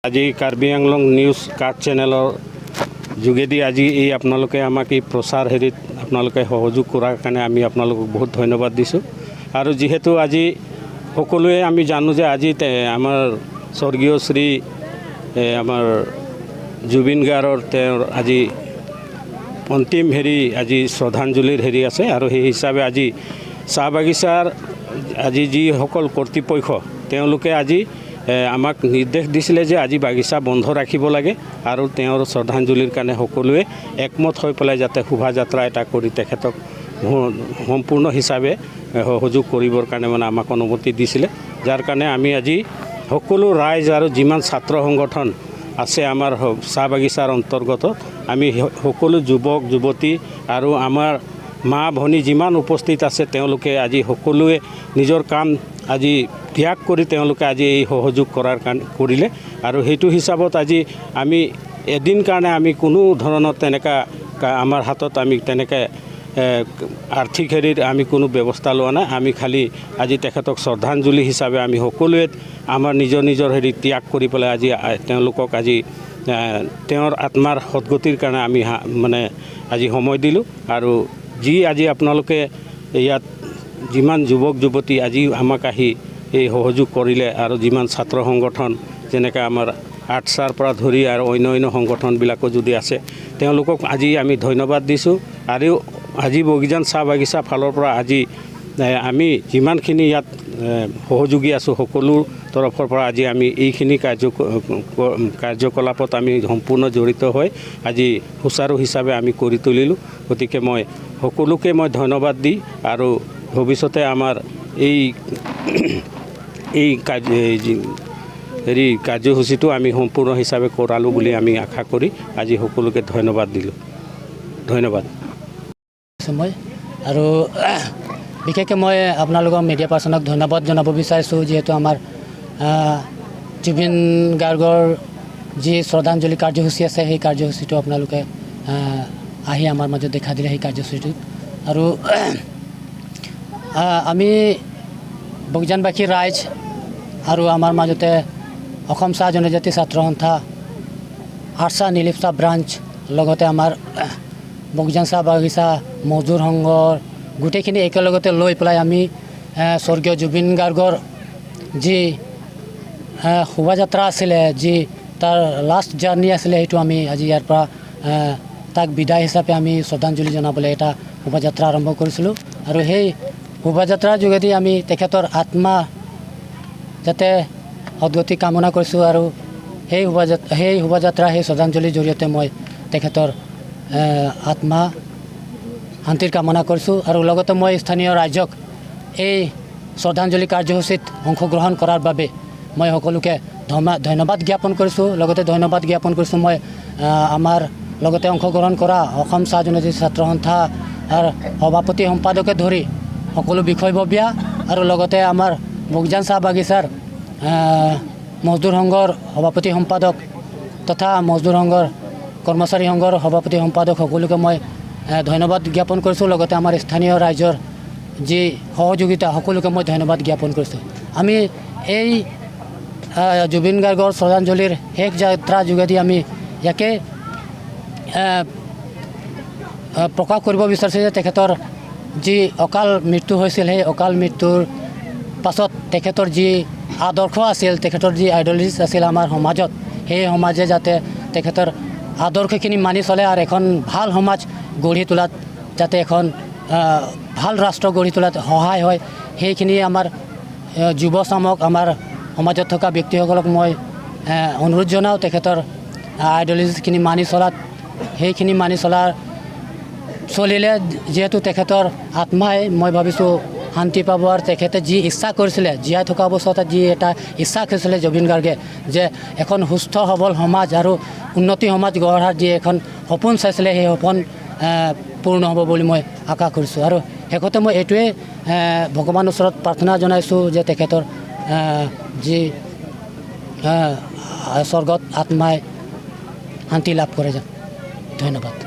আজি Karbi Anglong news card চেনেলৰ যোগেদি আজি এই আপোনালোকে আমাক এই প্ৰচাৰ হেৰিত আপোনালোকে সহযোগ কৰাৰ কাৰণে আমি আপোনালোকক বহুত ধন্যবাদ দিছোঁ। আৰু যিহেতু আজি সকলোৱে আমি জানো যে আজি আমাৰ স্বৰ্গীয় শ্ৰী আমাৰ জুবিন গাৰ্গৰ তেওঁৰ আজি অন্তিম হেৰি আজি শ্ৰদ্ধাঞ্জলিৰ হেৰি আছে আৰু সেই হিচাপে আজি চাহ বাগিচাৰ আজি যিসকল কৰ্তৃপক্ষ তেওঁলোকে আজি আমাক নিৰ্দেশ দিছিলে যে আজি বাগিচা বন্ধ ৰাখিব লাগে আৰু তেওঁৰ শ্ৰদ্ধাঞ্জলিৰ কাৰণে সকলোৱে একমত হৈ পেলাই যাতে শোভাযাত্ৰা এটা কৰি তেখেতক সম্পূৰ্ণ হিচাপে সহযোগ কৰিবৰ কাৰণে মানে আমাক অনুমতি দিছিলে, যাৰ কাৰণে আমি আজি সকলো ৰাইজ আৰু যিমান ছাত্ৰ সংগঠন আছে আমাৰ চাহ বাগিচাৰ অন্তৰ্গত আমি সকলো যুৱক যুৱতী আৰু আমাৰ মা ভনী যিমান উপস্থিত আছে তেওঁলোকে আজি সকলোৱে নিজৰ কাম আজি ত্যাগ কৰি তেওঁলোকে আজি এই সহযোগ কৰাৰ কাৰণে কৰিলে। আৰু সেইটো হিচাপত আজি আমি এদিন কাৰণে আমি কোনো ধৰণৰ তেনেকুৱা আমাৰ হাতত আমি তেনেকৈ আৰ্থিক হেৰিৰ আমি কোনো ব্যৱস্থা লোৱা নাই। আমি খালি আজি তেখেতক শ্ৰদ্ধাঞ্জলি হিচাপে আমি সকলোৱে আমাৰ নিজৰ নিজৰ হেৰি ত্যাগ কৰি পেলাই আজি তেওঁলোকক আজি তেওঁৰ আত্মাৰ সদগতিৰ কাৰণে আমি মানে আজি সময় দিলোঁ। আৰু যি আজি আপোনালোকে ইয়াত যিমান যুৱক যুৱতী আজি আমাক আহি এই সহযোগ কৰিলে আৰু যিমান ছাত্ৰ সংগঠন যেনেকৈ আমাৰ আৰ্টছাৰ পৰা ধৰি আৰু অন্য অন্য সংগঠনবিলাকো যদি আছে তেওঁলোকক আজি আমি ধন্যবাদ দিছোঁ। আৰু আজি বগীজান চাহ বাগিচা ফালৰ পৰা আজি আমি যিমানখিনি ইয়াত সহযোগী আছোঁ সকলো তৰফৰ পৰা আজি আমি এইখিনি কাৰ্যকলাপত আমি সম্পূৰ্ণ জড়িত হৈ আজি সুচাৰু হিচাপে আমি কৰি তুলিলোঁ। গতিকে মই সকলোকে মই ধন্যবাদ দি আৰু ভৱিষ্যতে আমাৰ এই এই কাৰ্য হেৰি কাৰ্যসূচীটো আমি সম্পূৰ্ণ হিচাপে কৰালোঁ বুলি আমি আশা কৰি আজি সকলোকে ধন্যবাদ দিলোঁ। ধন্যবাদ। মই আৰু বিশেষকৈ মই আপোনালোকৰ মিডিয়া পাৰ্চনক ধন্যবাদ জনাব বিচাৰিছোঁ, যিহেতু আমাৰ জুবিন গাৰ্গৰ যি শ্ৰদ্ধাঞ্জলি কাৰ্যসূচী আছে সেই কাৰ্যসূচীটো আপোনালোকে আহি আমাৰ মাজত দেখা দিলে সেই কাৰ্যসূচীটোত। আৰু আমি বগীজানবাসী ৰাইজ আৰু আমাৰ মাজতে অসম চাহ জনজাতি ছাত্ৰ সন্থা আৰ্চা নিলিপচা ব্ৰাঞ্চ লগতে আমাৰ বগীজান চাহ বাগিচা মজদুৰ সংঘৰ গোটেইখিনি একেলগতে লৈ পেলাই আমি স্বৰ্গীয় জুবিন গাৰ্গৰ যি শোভাযাত্ৰা আছিলে, যি তাৰ লাষ্ট জাৰ্ণি আছিলে, সেইটো আমি আজি ইয়াৰ পৰা তাক বিদায় হিচাপে আমি শ্ৰদ্ধাঞ্জলি জনাবলৈ এটা শোভাযাত্ৰা আৰম্ভ কৰিছিলোঁ। আৰু সেই শোভাযাত্ৰাৰ যোগেদি আমি তেখেতৰ আত্মা যাতে সদগতি কামনা কৰিছোঁ আৰু সেই শোভাযাত্ৰা, সেই শ্ৰদ্ধাঞ্জলিৰ জৰিয়তে মই তেখেতৰ আত্মা শান্তিৰ কামনা কৰিছোঁ। আৰু লগতে মই স্থানীয় ৰাইজক এই শ্ৰদ্ধাঞ্জলি কাৰ্যসূচীত অংশগ্ৰহণ কৰাৰ বাবে মই সকলোকে ধন্যবাদ জ্ঞাপন কৰিছোঁ। লগতে ধন্যবাদ জ্ঞাপন কৰিছোঁ মই আমাৰ লগতে অংশগ্ৰহণ কৰা অসম চাহ জনজাতি ছাত্ৰ সন্থাৰ সভাপতি, সম্পাদকে ধৰি সকলো বিষয়ববীয়া আৰু লগতে আমাৰ বগজান চাহ বাগিচাৰ মজদুৰ সংঘৰ সভাপতি, সম্পাদক তথা মজদুৰ সংঘৰ কৰ্মচাৰী সংঘৰ সভাপতি, সম্পাদক সকলোকে মই ধন্যবাদ জ্ঞাপন কৰিছোঁ। লগতে আমাৰ স্থানীয় ৰাইজৰ যি সহযোগিতা, সকলোকে মই ধন্যবাদ জ্ঞাপন কৰিছোঁ। আমি এই জুবিন গাৰ্গৰ শ্ৰদ্ধাঞ্জলিৰ শেষ যাত্ৰা যোগেদি আমি ইয়াকে প্ৰকাশ কৰিব বিচাৰিছোঁ যে তেখেতৰ যি অকাল মৃত্যু হৈছিল, সেই অকাল মৃত্যুৰ পাছত তেখেতৰ যি আদৰ্শ আছিল, তেখেতৰ যি আইডিঅ'লজিছ আছিল আমাৰ সমাজত, সেই সমাজে যাতে তেখেতৰ আদৰ্শখিনি মানি চলে আৰু এখন ভাল সমাজ গঢ়ি তোলাত, যাতে এখন ভাল ৰাষ্ট্ৰ গঢ়ি তোলাত সহায় হয়, সেইখিনি আমাৰ যুৱচামক, আমাৰ সমাজত থকা ব্যক্তিসকলক মই অনুৰোধ জনাওঁ তেখেতৰ আইডিঅ'লজিছখিনি মানি চলাত। সেইখিনি মানি চলাৰ চলিলে যিহেতু তেখেতৰ আত্মাই, মই ভাবিছোঁ, শান্তি পাব। আৰু তেখেতে যি ইচ্ছা কৰিছিলে, জীয়াই থকা অৱস্থাত যি এটা ইচ্ছা কৰিছিলে জুবিন গাৰ্গে যে এখন সুস্থ সবল সমাজ আৰু উন্নতি সমাজ গঢ়াৰ যি এখন সপোন চাইছিলে, সেই সপোন পূৰ্ণ হ'ব বুলি মই আশা কৰিছোঁ। আৰু শেষতে মই এইটোৱে ভগৱানৰ ওচৰত প্ৰাৰ্থনা জনাইছোঁ যে তেখেতৰ যি স্বৰ্গত আত্মাই শান্তি লাভ কৰে যেন। ধন্যবাদ।